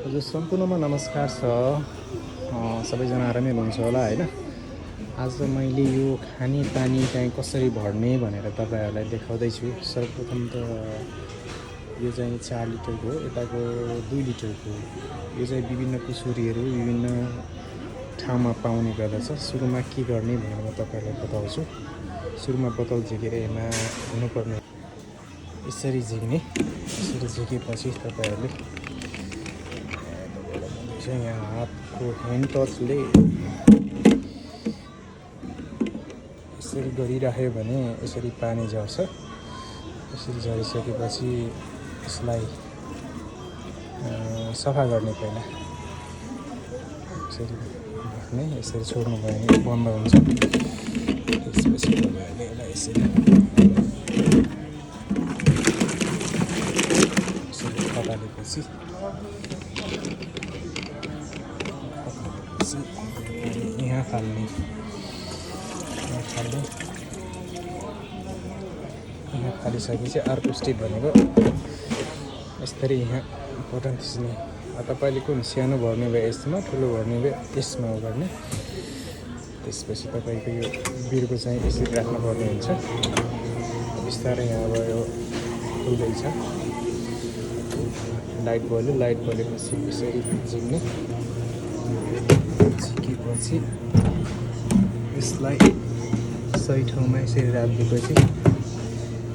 हजुर सम्पूर्णमा नमस्कार छ। सबैजना आरामै हुनुहुन्छ होला होइन। आज मैले यो खानेपानी चाहिँ कसरी भर्ने भनेर तपाईँहरूलाई देखाउँदैछु। सर्वप्रथम त यो चाहिँ 4 लिटरको हो, यताको 2 लिटरको। यो चाहिँ विभिन्न कुसुरीहरू विभिन्न ठाउँमा पाउने गर्दछ। सुरुमा के गर्ने भनेर म तपाईँहरूलाई बताउँछु। सुरुमा बोतल झिकेर यसमा हुनुपर्ने यसरी झिक्ने। यसरी झिकेपछि तपाईँहरूले यहाँ हातको ह्यान्ड टचले यसरी गरिराख्यो भने यसरी पानी झर्छ। यसरी झरिसकेपछि यसलाई सफा गर्ने पहिला यसरी भर्ने, यसरी छोड्नु भयो भने बन्द हुन्छ। त्यसपछि तपाईँहरूले यसलाई यसरी खटालेपछि यहाँ फाल्ने, यहाँ फालिसकेपछि अर्को स्टेप भनेको यसरी यहाँ बटन थिच्ने। तपाईँले कुन सानो भर्ने भए यसमा, ठुलो भर्ने भए यसमा गर्ने। त्यसपछि तपाईँको यो बिर्को चाहिँ यसरी राख्नुपर्ने हुन्छ। बिस्तारै यहाँ अब यो खुल्दैछ, लाइट बलेपछि यसरी झिक्ने। झिकेपछि यसलाई सही ठाउँमा यसरी राखिदिएपछि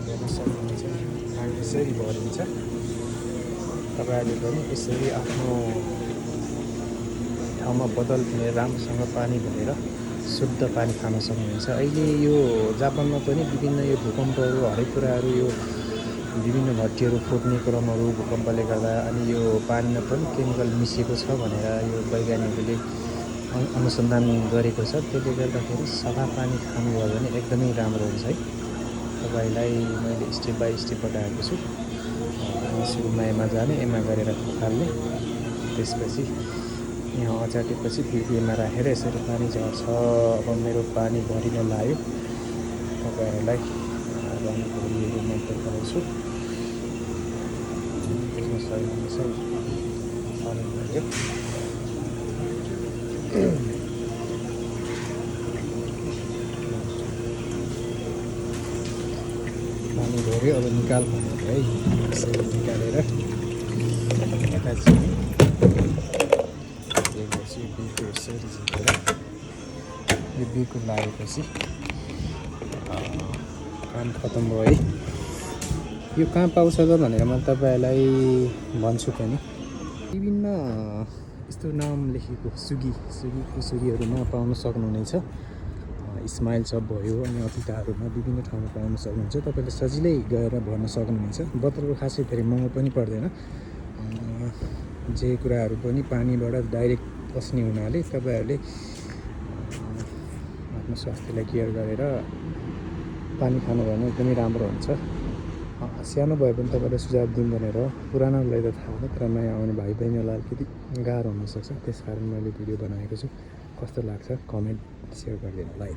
हेर्न सक्नुहुन्छ पानी यसरी भरिन्छ। तपाईँहरूले पनि यसरी आफ्नो ठाउँमा बोतल किनेर राम्रोसँग पानी भरेर शुद्ध पानी खान सक्नुहुन्छ। अहिले यो जापानमा पनि विभिन्न यो भूकम्पहरू हरेक कुराहरू यो विभिन्न भट्टीहरू फुट्ने क्रमहरू भूकम्पले गर्दा अनि यो पानीमा पनि केमिकल मिसिएको छ भनेर यो वैज्ञानिकहरूले अनुसन्धान गरेको छ। त्यसले गर्दाखेरि सफा पानी खानुभयो भने एकदमै राम्रो हुन्छ है। तपाईँलाई मैले स्टेप बाई स्टेप बताएको छु। सुरुमा एमा जाने, एमा गरेर खटाल्ने, त्यसपछि यहाँ अचाटेपछि बिर्कोमा राखेर यसरी पानी झर्छ। अब मेरो पानी भरिन लाग्यो। तपाईँहरूलाई रङहरू मन पराउँछु। देख्न सक्नुहुन्छ पानी भर्यो। पानी भर्यो, अब निकाल भनेर है। यसरी निकालेर यता झिकेपछि बिर्को यसरी झिकेर यो बिर्को लागेपछि काम खतम भयो है। यो कहाँ पाउँछ त भनेर म तपाईँहरूलाई भन्छु पनि। विभिन्न यस्तो नाम लेखेको सुगी कुसुरीहरूमा पाउन सक्नुहुनेछ। स्माइल सप भयो अनि अतिथाहरूमा विभिन्न ठाउँमा पाउन सक्नुहुन्छ। तपाईँले सजिलै गएर भर्न सक्नुहुनेछ। बोतलको खासै धेरै महँगो पनि पर्दैन। जे कुराहरू पनि पानीबाट डाइरेक्ट पस्ने हुनाले तपाईँहरूले आफ्नो स्वास्थ्यलाई केयर गरेर पानी खानुभयो भने एकदमै राम्रो हुन्छ। सानो भए पनि तपाईँलाई सुझाव दिउँ भनेर, पुरानोलाई त थाहा हो, तर नयाँ आउने भाइ बहिनीहरूलाई अलिकति गाह्रो हुनसक्छ। त्यस कारण मैले भिडियो बनाएको छु। कस्तो लाग्छ कमेन्ट सेयर गरिदिनु होला है।